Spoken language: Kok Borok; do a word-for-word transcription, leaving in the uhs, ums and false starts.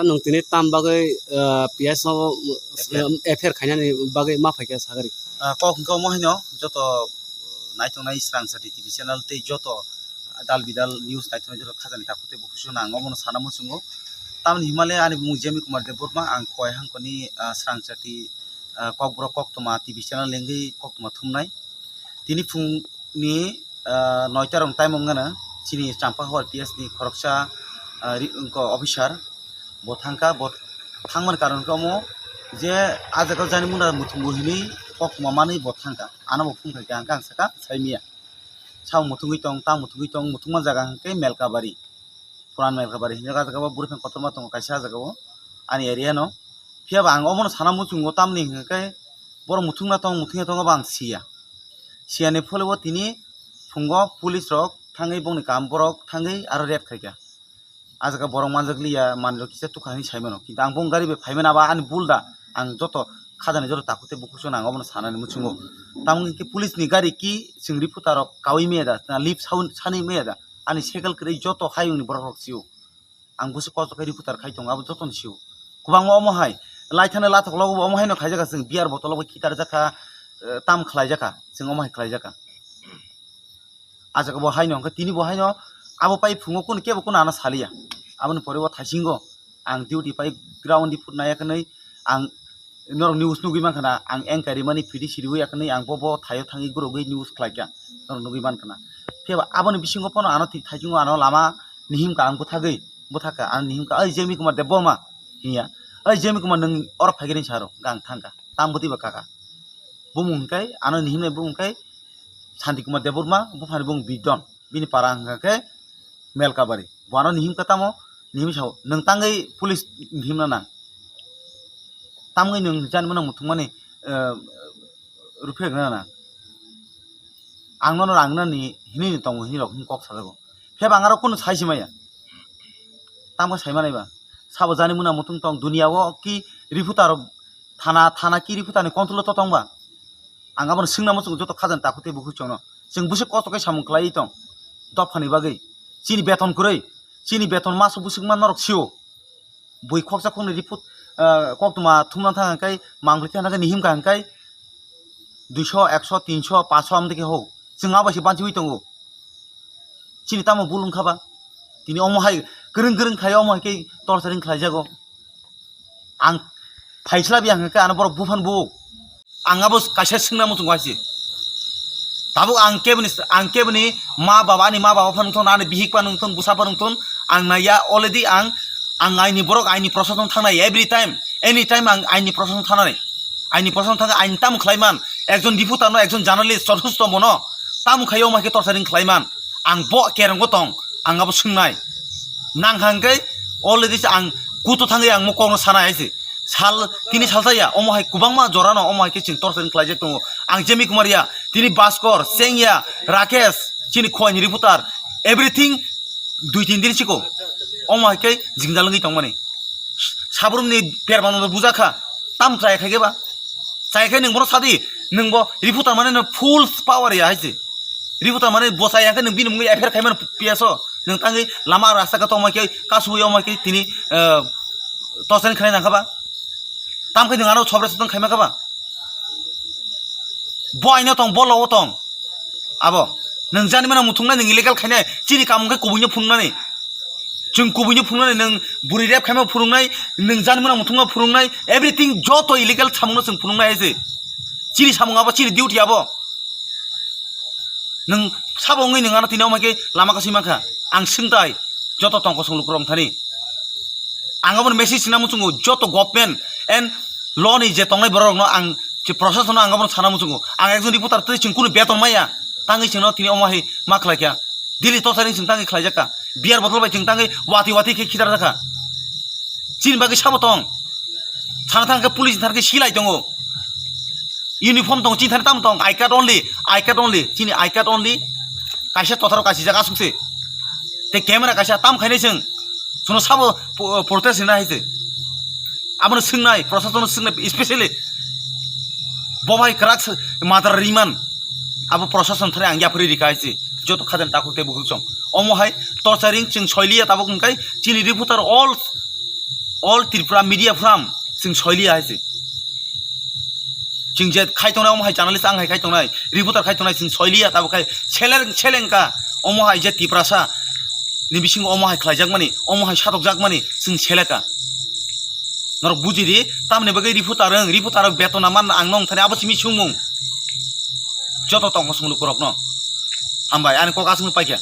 Nwng tini tam bagwi, ah, P S o, F I R. F I R khainani bagwi ma phaikha sagari? Ah, kok hwnkhe omo haino joto naitongnai Srangchati T V channel tei joto dal bidal news naitongnai joto khajani takhuk tei bukhuk songno ang omono sana muchungo. Tamoni himale ani bumung Jemi Kumar Debbarma, ang Khowai hangkoni, ah, Srangchati, ah, Kokborok koktwma T V channel lengwi koktwma thumnai. Tini phungni, ah, noita rok time wngkha na chini Champahawar P S ni khoroksa, ah, ri-, wngkha officer, bo thangkha, bo thangmani karon khe omo je ah jaga jani muna muthungwi hinwi koktwma manwi bo thangkha, ano bo phung khaikha, hwnkhe ang sakha saimanya. Sao muthungwi tong, ta muthungwi tong, muthungma jaga hwnkhe Melkabari. Puran Melkabari hinwi ah jaga o bwrwi phang kotorma tongo kaisa ah jaga o ani area no. Phiya ba ang omono sana muchungo tamni hwnkhe borok muthungna tong, muthungya tongo ba ang siya. Siyani phole o tini phungo police rok thangwi bongni kam borok thangwi aro rape khaikha. Ah jaga borok manjak liya, manwi rok kisa tukha hinwi saimano. Kintu ang bong gari bai phaimani aba ani bul da. Ang joto khajani joto takhuk tei bukhuk songno ang obono sanani muchungo. Tamo hwnkhe police ni gari ki chwng reporter rok kaui maya da, na lip sound sani maya da. Ani cycle kwrwi joto hayungni borok rok sio. Ang busi kosto khe reporter khai tongo, abo jotono sio. Kwbangma omo hai. Laithana lathok logo bo omo haino khaijak kha chwng beer bottle bo khitarjak kha, eh, tam khlaijak kha. Chwng omo hai khlaijak kha. Ah jaga bo haino hwnkhe tini bo haino abo pai phungo kunu kebo kunu ano saliya. Aboni pore o thaisingo ang duty pai ground di phut naiya kwnwi ang norok news nugwi mankha na, ang enquiry mani phidi siriwi yakni ang bo bo thaio thangwi gurogwi news khlaikha, norok nugwi mankha na. Phiya ba aboni bisingo phano ano thik thaisingo ano lama nihimkha ang bwthagwi, bwthakha ang nihimkha, "Oi Jemi Kumar Debbarma," hinya, "Oi Jemi Kumar, nwng oro phaikhe," hinwi saro, hwnkhe ang thangkha, tamo bwtwi ba kakha. Bumung hwnkhe ano nihimnai bumung hwnkhe Santi Kumar Debbarma, buphani bumung Bidon, bini para hwnkha khe Melkabari. Bo ano nihimkha tamo, nihim sao, nwng tangwi police nihimna nang. Tamwi nwng jani mano muthungmani, eh, ruphe rwna nang. Ang nono rang nani hinwi ni tongo hinwi rok hinwi kok sajago. Phiya ba ang aro kunu sai si maya. Tamo sai manai ba. Sabo jani muna muthung tong dunia o ki reporter thana, thana ki reporter ni control o to tong ba. Ang abono swngna muchungo joto khajani takhuk tei bukhuk chwngno. Chwng bwswk kosto khe samung khlaiwi tong. Dophani bagwi. Chini beton kwrwi. Chini beton maso bwswk ma norok sio. Bui khoksa khoknwi riput, ah, koktwma thumna thang hwnkhe, mangpli thang hwnkhe, nihimkha hwnkhe, duiso, ekso, tinso, paso amtwi khe ho. Chwng abo se banchiwi tongo. Chini tamo bul wngkha ba? Tini omo hai kwrwng kwrwng khai omo hai khe torturing khlaijago. Ang phaisla biya hwnkhe ano borok buphan bu. Ang abo kaisa swngna muchungo hai se. Tabuk ang keboni, ang keboni ma baba, ani ma baba phano wngthon, ani bihik phano wngthon, bwsa phano wngthon, ang naiya already ang, ang aini borok, aini prosason thangnai every time, any time ang aini prosason thangnai. Aini prosason thangkhe aini tamo khlaiman, ekjon reporter no, ekjon journalist, jotheshto bono tamo khaio, omo hai khe torturing khlaiman, ang bo kerongo tong, ang abo swngnai. Nang hwnkhe already se ang kutu thangwi ang mo kokno sana hai se. Sal, tini salsa ya, omo hai kwbangma jora no, omo hai khe chwng torturing khlaijak tongo. Ang Jemi Kumar ya, tini Bhaskor, Sengya, Rakesh, chini Khowai ni reporter, everything dui tin din siko. Omo hai khe jingjal wngwi tongmani. Sabrum ni permano bujakha, tam chaya khai khe ba. Chaya khe nwng bono sadi, nwng bo reporter mane no full power ya hai se. Reporter mane bo chaya khe nwng bini mungwi F I R khai mano P S o. Nwng tangwi lama rasta khe tongma khe kasui omo khe tini, eh, torturing khlai nang kha ba? Tam khe nwng ano sobres tong khaima kha ba? Bo aino tong, bo logo tong. Abo nwng jani mano muthungnai, nwng illegal khainai, chini kamung khe kubuino phunuknani. Chwng kubuino phunuknani, nwng bwrwi rep khaima phunuknai, nwng jani mano muthungma phunuknai, everything joto illegal samungno chwng phunuknai hai se. Chini samung abo, chini duty abo. Nwng sabo wngwi nwng ano tini omo khe lama kasui mankha. Ang swngtai joto tongkosong lukurok thani. Ang abono message sina muchungo joto government and law ni je tongnai borok rokno ang je proshasonno ang abono sana muchungo. Ang ekjon reporter tei chwng kunu beton maya. Tangwi chwngno tini omo hai ma khlaikha. Daily torturing chwng tangwi khlaijakha. Beer bottle bai chwng tangwi wati wati khe khitarjakha. Chini bagwi sabo tong. Sana thang khe police ni thar khe silai tongo. Uniform tong, chini thani tamo tong, I card only, I card only, chini I card only, kaisa totharo kasijak asuk se. Tei camera kaisa tam khainai chwng, chwngno sabo po-, protest rina hai se. Abono swngnai, proshasonno swngnai, specially bo bai kwrak se, madra riman, abo proshason thani ang yapri rika hai se, joto khajani takhuk tei bukhuk chwng. Omo hai torturing chwng soiliya tabuk hwnkhe, chini reporter all All Tripura media forum chwng soiliya hai se. Chwng je khai tongnai, omo hai journalist ang hai khai tongnai, reporter khai tongnai, chwng soiliya, tabuk khai seleng, seleng ka, omo hai je Tiprasa ni bisingo omo hai khlaijakmani, omo hai satokjakmani, chwng seleka. Norok buji di, tamni bagwi reporter wng, reporter rok betona man ang nong thani abo simi sungmung. Joto tongkha sung lukurokno. Hambai, ani kok aswk paikha.